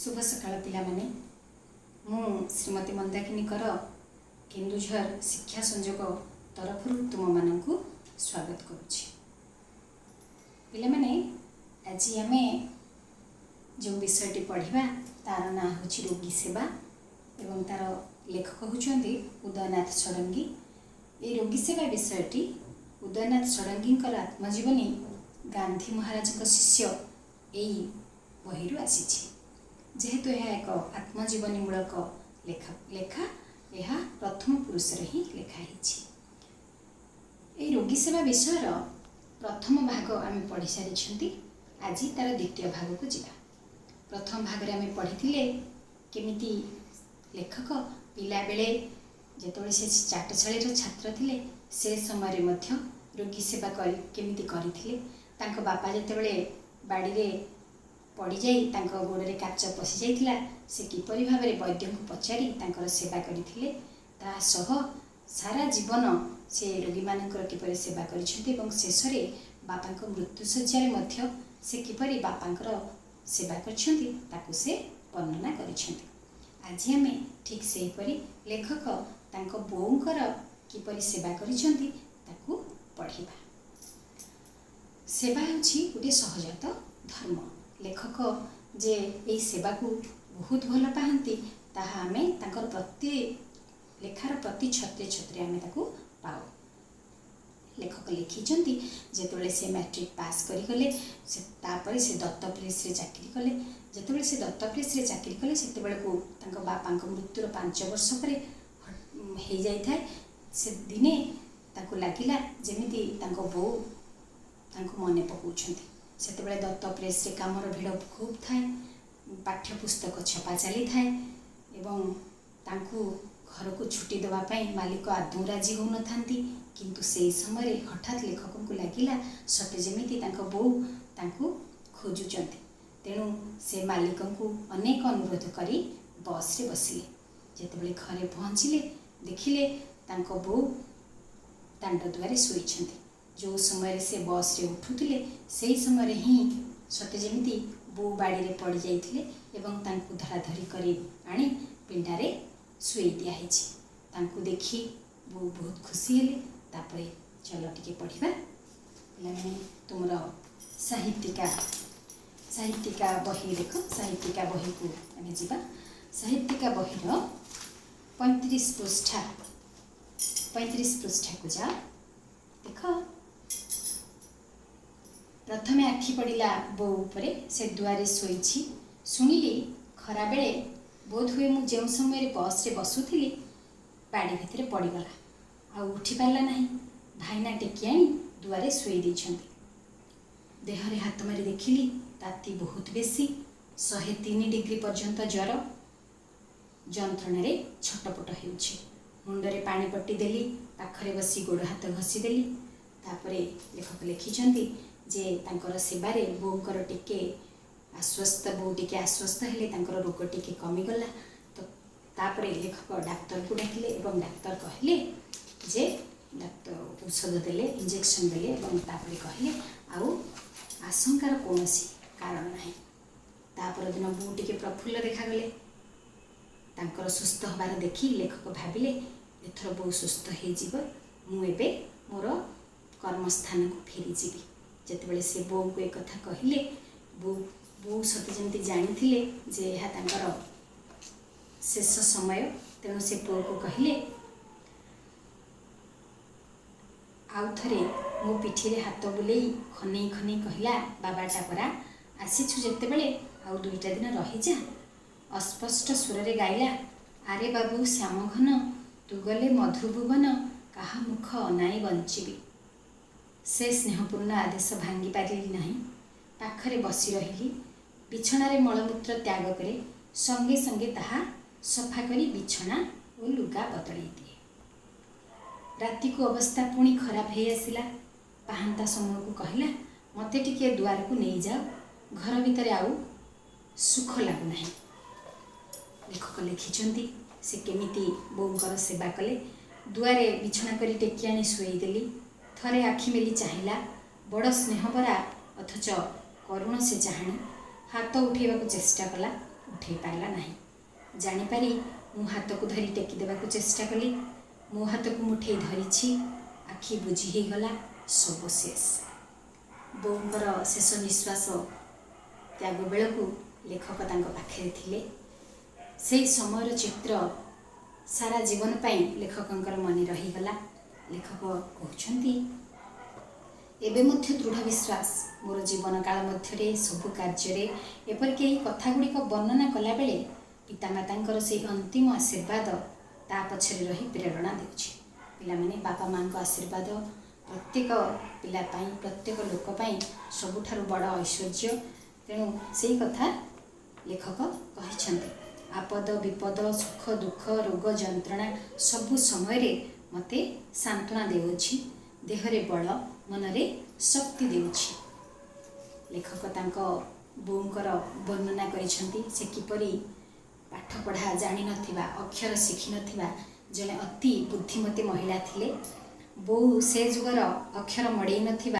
ଶୁଭ ସକାଳ ପିଲାମାନେ। ମୁଁ ଶ୍ରୀମତୀ ମନ୍ଦାକିନୀ କର, କେନ୍ଦୁଝର ଶିକ୍ଷା ସଂଯୋଗ ତରଫରୁ ତୁମମାନଙ୍କୁ ସ୍ୱାଗତ କରୁଛି। ପିଲାମାନେ, ଆଜି ଆମେ ଯେଉଁ ବିଷୟଟି ପଢ଼ିବା, ତାର ନାଁ ହେଉଛି ରୋଗୀ ସେବା ଏବଂ ତାର ଲେଖକ ହେଉଛନ୍ତି ଉଦୟନାଥ ଷଡ଼ଙ୍ଗୀ। ଏହି ରୋଗୀ ସେବା ବିଷୟଟି ଉଦୟନାଥ ଷଡ଼ଙ୍ଗୀଙ୍କର ଆତ୍ମଜୀବନୀ ଗାନ୍ଧୀ ମହାରାଜଙ୍କ ଶିଷ୍ୟ ଏଇ ବହିରୁ ଆସିଛି। ଯେହେତୁ ଏହା ଏକ ଆତ୍ମଜୀବନୀମୂଳକ ଲେଖା, ଏହା ପ୍ରଥମ ପୁରୁଷରେ ହିଁ ଲେଖା ହେଇଛି। ଏହି ରୋଗୀ ସେବା ବିଷୟର ପ୍ରଥମ ଭାଗ ଆମେ ପଢ଼ି ସାରିଛନ୍ତି। ଆଜି ତାର ଦ୍ୱିତୀୟ ଭାଗକୁ ଯିବା। ପ୍ରଥମ ଭାଗରେ ଆମେ ପଢ଼ିଥିଲେ କେମିତି ଲେଖକ ପିଲାବେଳେ, ଯେତେବେଳେ ସେ ଚାଟଶାଳୀର ଛାତ୍ର ଥିଲେ, ସେ ସମୟରେ ମଧ୍ୟ ରୋଗୀ ସେବା କରି କେମିତି କରିଥିଲେ। ତାଙ୍କ ବାପା ଯେତେବେଳେ ବାଡ଼ିରେ ପଡ଼ିଯାଇ ତାଙ୍କ ଗୋଡ଼ରେ କାଚ ପଶିଯାଇଥିଲା, ସେ କିପରି ଭାବରେ ବୈଦ୍ୟଙ୍କୁ ପଚାରି ତାଙ୍କର ସେବା କରିଥିଲେ। ତା ସହ ସାରା ଜୀବନ ସେ ରୋଗୀମାନଙ୍କର କିପରି ସେବା କରିଛନ୍ତି ଏବଂ ଶେଷରେ ବାପାଙ୍କ ମୃତ୍ୟୁଶଯ୍ୟାରେ ମଧ୍ୟ ସେ କିପରି ବାପାଙ୍କର ସେବା କରିଛନ୍ତି, ତାକୁ ସେ ବର୍ଣ୍ଣନା କରିଛନ୍ତି। ଆଜି ଆମେ ଠିକ୍ ସେହିପରି ଲେଖକ ତାଙ୍କ ବୋଉଙ୍କର କିପରି ସେବା କରିଛନ୍ତି, ତାକୁ ପଢ଼ିବା। ସେବା ହେଉଛି ଗୋଟିଏ ସହଜାତ ଧର୍ମ। ଲେଖକ ଯେ ଏହି ସେବାକୁ ବହୁତ ଭଲ ପାଆନ୍ତି, ତାହା ଆମେ ତାଙ୍କର ପ୍ରତି ଲେଖାର ପ୍ରତି ଛତ୍ରେ ଛତ୍ରେ ଆମେ ତାକୁ ପାଉ। ଲେଖକ ଲେଖିଛନ୍ତି, ଯେତେବେଳେ ସେ ମ୍ୟାଟ୍ରିକ୍ ପାସ୍ କରିଗଲେ, ସେ ତାପରେ ସେ ଦତ୍ତ ପ୍ରେସ୍ରେ ଚାକିରି କଲେ। ଯେତେବେଳେ ସେ ଦତ୍ତ ପ୍ରେସ୍ରେ ଚାକିରି କଲେ, ସେତେବେଳକୁ ତାଙ୍କ ବାପାଙ୍କ ମୃତ୍ୟୁର 5 ବର୍ଷ ପରେ ହେଇଯାଇଥାଏ। ସେ ଦିନେ ତାଙ୍କୁ ଲାଗିଲା ଯେମିତି ତାଙ୍କ ବୋଉ ତାଙ୍କୁ ମନେ ପକାଉଛନ୍ତି। ସେତେବେଳେ ଦତ୍ତ ପ୍ରେସ୍ରେ କାମର ଭିଡ଼ ଖୁବ୍ ଥାଏ, ପାଠ୍ୟପୁସ୍ତକ ଛପା ଚାଲିଥାଏ ଏବଂ ତାଙ୍କୁ ଘରକୁ ଛୁଟି ଦେବା ପାଇଁ ମାଲିକ ଆଦୌ ରାଜି ହେଉନଥାନ୍ତି। କିନ୍ତୁ ସେଇ ସମୟରେ ହଠାତ୍ ଲେଖକଙ୍କୁ ଲାଗିଲା ସତେ ଯେମିତି ତାଙ୍କ ବୋଉ ତାଙ୍କୁ ଖୋଜୁଛନ୍ତି। ତେଣୁ ସେ ମାଲିକଙ୍କୁ ଅନେକ ଅନୁରୋଧ କରି ବସ୍ରେ ବସିଲେ। ଯେତେବେଳେ ଘରେ ପହଞ୍ଚିଲେ, ଦେଖିଲେ ତାଙ୍କ ବୋଉ ଦାଣ୍ଡ ଦୁଆରେ ଶୋଇଛନ୍ତି। ଯେଉଁ ସମୟରେ ସେ ବସ୍ରେ ଉଠୁଥିଲେ, ସେହି ସମୟରେ ହିଁ ସତେ ଯେମିତି ବୋଉ ବାଡ଼ିରେ ପଡ଼ିଯାଇଥିଲେ ଏବଂ ତାଙ୍କୁ ଧରାଧରି କରି ଆଣି ପିଣ୍ଡାରେ ଶୁଏଇ ଦିଆହେଇଛି। ତାଙ୍କୁ ଦେଖି ବୋଉ ବହୁତ ଖୁସି ହେଲେ। ତାପରେ ଚାଲ ଟିକେ ପଢ଼ିବା। ପିଲାମାନେ, ତୁମର ସାହିତ୍ୟିକା ବହି ଦେଖ। ସାହିତ୍ୟିକା ବହିକୁ ଆମେ ଯିବା। ସାହିତ୍ୟିକା ବହିର 35 ପୃଷ୍ଠା, 35 ପୃଷ୍ଠାକୁ ଯାଅ। ଦେଖ, ପ୍ରଥମେ ଆଖି ପଡ଼ିଲା ବୋଉ ଉପରେ। ସେ ଦୁଆରେ ଶୋଇଛି। ଶୁଣିଲି, ଖରାବେଳେ ବୋଧହୁଏ ମୁଁ ଯେଉଁ ସମୟରେ ବସ୍ରେ ବସୁଥିଲି, ବାଡ଼ି ଭିତରେ ପଡ଼ିଗଲା, ଆଉ ଉଠି ପାରିଲା ନାହିଁ। ଭାଇନା ଟେକି ଆଣି ଦୁଆରେ ଶୋଇ ଦେଇଛନ୍ତି। ଦେହରେ ହାତ ମାରି ଦେଖିଲି, ତାତି ବହୁତ ବେଶୀ। 103 ଡିଗ୍ରୀ ପର୍ଯ୍ୟନ୍ତ ଜ୍ୱର। ଯନ୍ତ୍ରଣାରେ ଛଟପଟ ହେଉଛି। ମୁଣ୍ଡରେ ପାଣି ପଟି ଦେଲି, ପାଖରେ ବସି ଗୋଡ଼ ହାତ ଘଷିଦେଲି। ତାପରେ ଲେଖକ ଲେଖିଛନ୍ତି ଯେ ତାଙ୍କର ସେବାରେ ବୋଉଙ୍କର ଟିକେ ଆଶ୍ୱସ୍ତ, ବୋଉ ଟିକେ ଆଶ୍ୱସ୍ତ ହେଲେ, ତାଙ୍କର ରୋଗ ଟିକେ କମିଗଲା। ତ ତାପରେ ଲେଖକ ଡାକ୍ତରକୁ ଡାକିଲେ ଏବଂ ଡାକ୍ତର କହିଲେ ଯେ, ଡାକ୍ତର ଔଷଧ ଦେଲେ, ଇଞ୍ଜେକ୍ସନ୍ ଦେଲେ ଏବଂ ତାପରେ କହିଲେ, ଆଉ ଆଶଙ୍କାର କୌଣସି କାରଣ ନାହିଁ। ତା ପରଦିନ ବୋଉ ଟିକେ ପ୍ରଫୁଲ୍ଲ ଦେଖାଗଲେ। ତାଙ୍କର ସୁସ୍ଥ ହେବାର ଦେଖି ଲେଖକ ଭାବିଲେ, ଏଥର ବୋଉ ସୁସ୍ଥ ହେଇଯିବ, ମୁଁ ଏବେ ମୋର କର୍ମସ୍ଥାନକୁ ଫେରିଯିବି। ଯେତେବେଳେ ସେ ବୋଉଙ୍କୁ ଏକଥା କହିଲେ, ବୋଉ ସତେ ଯେମିତି ଜାଣିଥିଲେ ଯେ ଏହା ତାଙ୍କର ଶେଷ ସମୟ। ତେଣୁ ସେ ପୁଅକୁ କହିଲେ, ଆଉ ଥରେ ମୋ ପିଠିରେ ହାତ ବୁଲେଇ ଖନେଇ ଖନେଇ କହିଲା, "ବାବାଟା ପରା, ଆସିଛୁ ଯେତେବେଳେ ଆଉ ଦୁଇଟା ଦିନ ରହିଯା।" ଅସ୍ପଷ୍ଟ ସ୍ୱରରେ ଗାଇଲା, "ଆରେ ବାବୁ ଶ୍ୟାମଘନ, ତୁ ଗଲେ ମଧୁଭୁବନ, କାହା ମୁଖ ଅନାଇ ବଞ୍ଚିବି?" ସେ ସ୍ନେହପୂର୍ଣ୍ଣ ଆଦେଶ ଭାଙ୍ଗି ପାରିଲି ନାହିଁ। ପାଖରେ ବସି ରହିଲି। ବିଛଣାରେ ମଳମୂତ୍ର ତ୍ୟାଗ କରେ, ସଙ୍ଗେ ସଙ୍ଗେ ତାହା ସଫା କରି ବିଛଣା ଓ ଲୁଗା ବଦଳେଇ ଦିଏ। ରାତିକୁ ଅବସ୍ଥା ପୁଣି ଖରାପ ହେଇ ଆସିଲା। ପାହାନ୍ତା ସମୟକୁ କହିଲା, "ମୋତେ ଟିକିଏ ଦୁଆରକୁ ନେଇଯାଅ, ଘର ଭିତରେ ଆଉ ସୁଖ ଲାଗୁନାହିଁ।" ଲେଖକ ଲେଖିଛନ୍ତି ସେ କେମିତି ବୋଉଙ୍କର ସେବା କଲେ। ଦୁଆରେ ବିଛଣା କରି ଟେକି ଆଣି ଶୁଏଇଦେଲି। ଥରେ ଆଖି ମେଲି ଚାହିଁଲା। ବଡ଼ ସ୍ନେହଭରା ଅଥଚ କରୁଣ ସେ ଚାହାଣି। ହାତ ଉଠେଇବାକୁ ଚେଷ୍ଟା କଲା, ଉଠେଇ ପାରିଲା ନାହିଁ। ଜାଣିପାରି ମୁଁ ହାତକୁ ଧରି ଟେକି ଦେବାକୁ ଚେଷ୍ଟା କଲି। ମୋ ହାତକୁ ମୁଠେଇ ଧରିଛି, ଆଖି ବୁଜି ହେଇଗଲା, ସବୁ ଶେଷ। ବୋଉଙ୍କର ଶେଷ ନିଶ୍ୱାସ ତ୍ୟାଗ ବେଳକୁ ଲେଖକ ତାଙ୍କ ପାଖରେ ଥିଲେ। ସେଇ ସମୟର ଚିତ୍ର ସାରା ଜୀବନ ପାଇଁ ଲେଖକଙ୍କର ମନେ ରହିଗଲା। ଲେଖକ କହୁଛନ୍ତି, ଏବେ ମଧ୍ୟ ଦୃଢ଼ ବିଶ୍ୱାସ, ମୋର ଜୀବନ କାଳ ମଧ୍ୟରେ ସବୁ କାର୍ଯ୍ୟରେ, ଏପରିକି ଏହି କଥା ଗୁଡ଼ିକ ବର୍ଣ୍ଣନା କଲାବେଳେ ପିତାମାତାଙ୍କର ସେଇ ଅନ୍ତିମ ଆଶୀର୍ବାଦ ତା ପଛରେ ରହି ପ୍ରେରଣା ଦେଉଛି। ପିଲାମାନେ, ବାପା ମାଆଙ୍କ ଆଶୀର୍ବାଦ ପ୍ରତ୍ୟେକ ପିଲା ପାଇଁ, ପ୍ରତ୍ୟେକ ଲୋକ ପାଇଁ ସବୁଠାରୁ ବଡ଼ ଐଶ୍ୱର୍ଯ୍ୟ। ତେଣୁ ସେଇ କଥା ଲେଖକ କହିଛନ୍ତି। ଆପଦ ବିପଦ, ସୁଖ ଦୁଃଖ, ରୋଗ ଯନ୍ତ୍ରଣା ସବୁ ସମୟରେ ମୋତେ ସାନ୍ତ୍ୱନା ଦେଉଅଛି, ଦେହରେ ବଳ, ମନରେ ଶକ୍ତି ଦେଉଛି। ଲେଖକ ତାଙ୍କ ବୋଉଙ୍କର ବର୍ଣ୍ଣନା କରିଛନ୍ତି, ସେ କିପରି ପାଠ ପଢ଼ା ଜାଣିନଥିବା, ଅକ୍ଷର ଶିଖିନଥିବା ଜଣେ ଅତି ବୁଦ୍ଧିମତୀ ମହିଳା ଥିଲେ। ବୋଉ ସେ ଯୁଗର ଅକ୍ଷର ମଡ଼େଇ ନଥିବା